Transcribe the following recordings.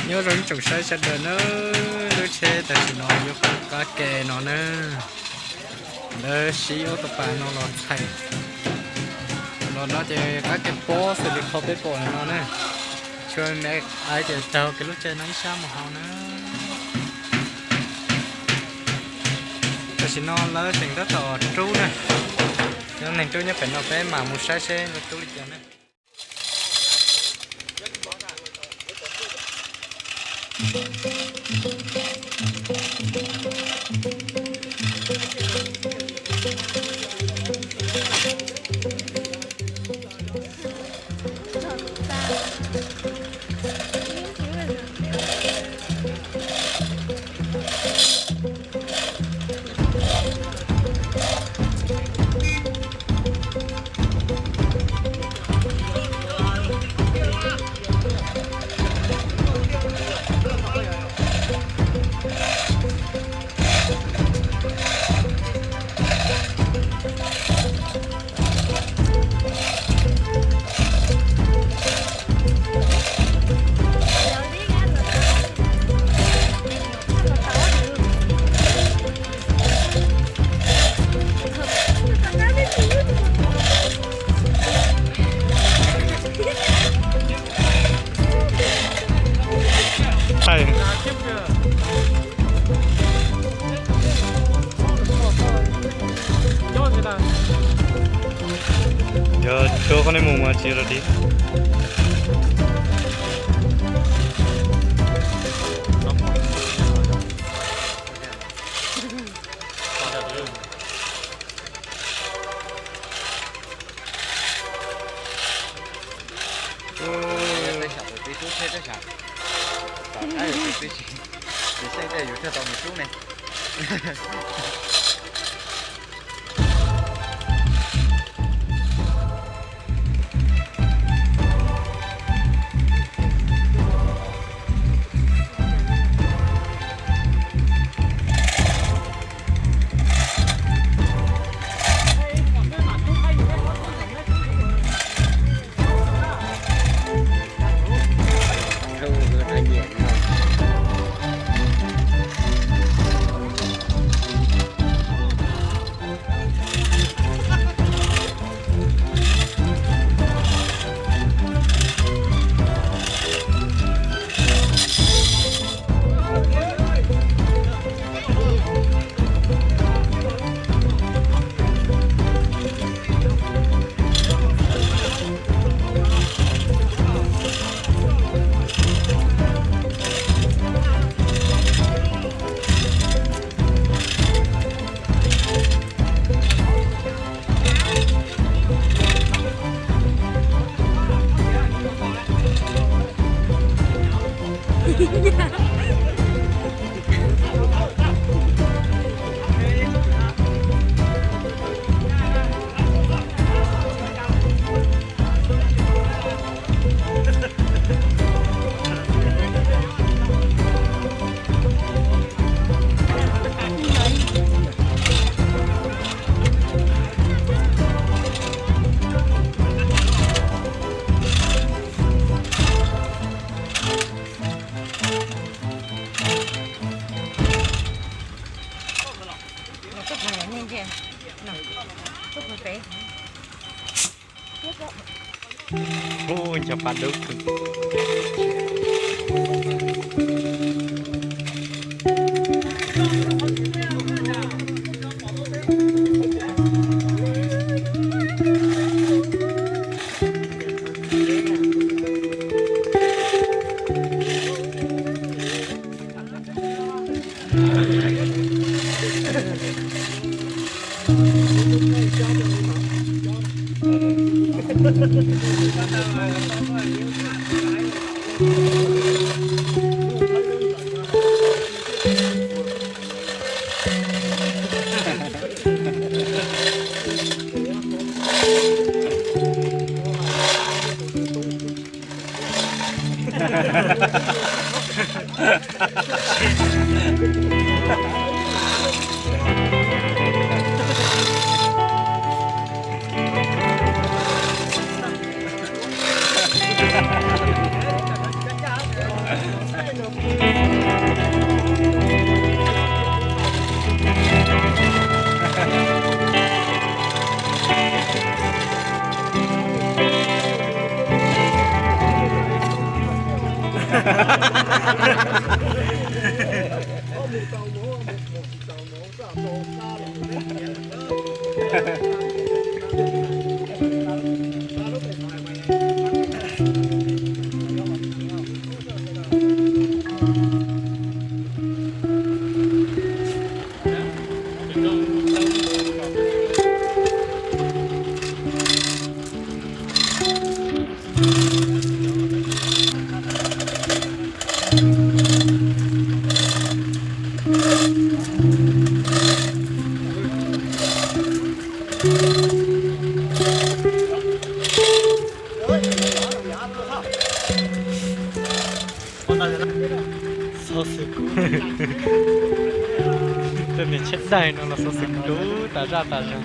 Nyob zoo ib tsoom saib sawv daws na, lub tsheb tam sim no yuav qab ke no na, lawv sib ob tug pas no los txhais. Los no ces qab ke pob xws li qhov peb pom no na, tshua me aiv ces taug kev lub caij no ib sab mus hauv na. Tam sim no lawv tseem tab tom rub na, cov neeg rub nyob pem no peb mam mus saib seb lawv rub li cas na. Yog tsuav qhov nej mus mas tsis los dib. Ub, ncho pa dub kawg. Xov xwm kub. Tej niag tsheb daig no los xov xwm kub tas zaj tas zog.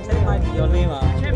Tsheb mai tsis yog li mas.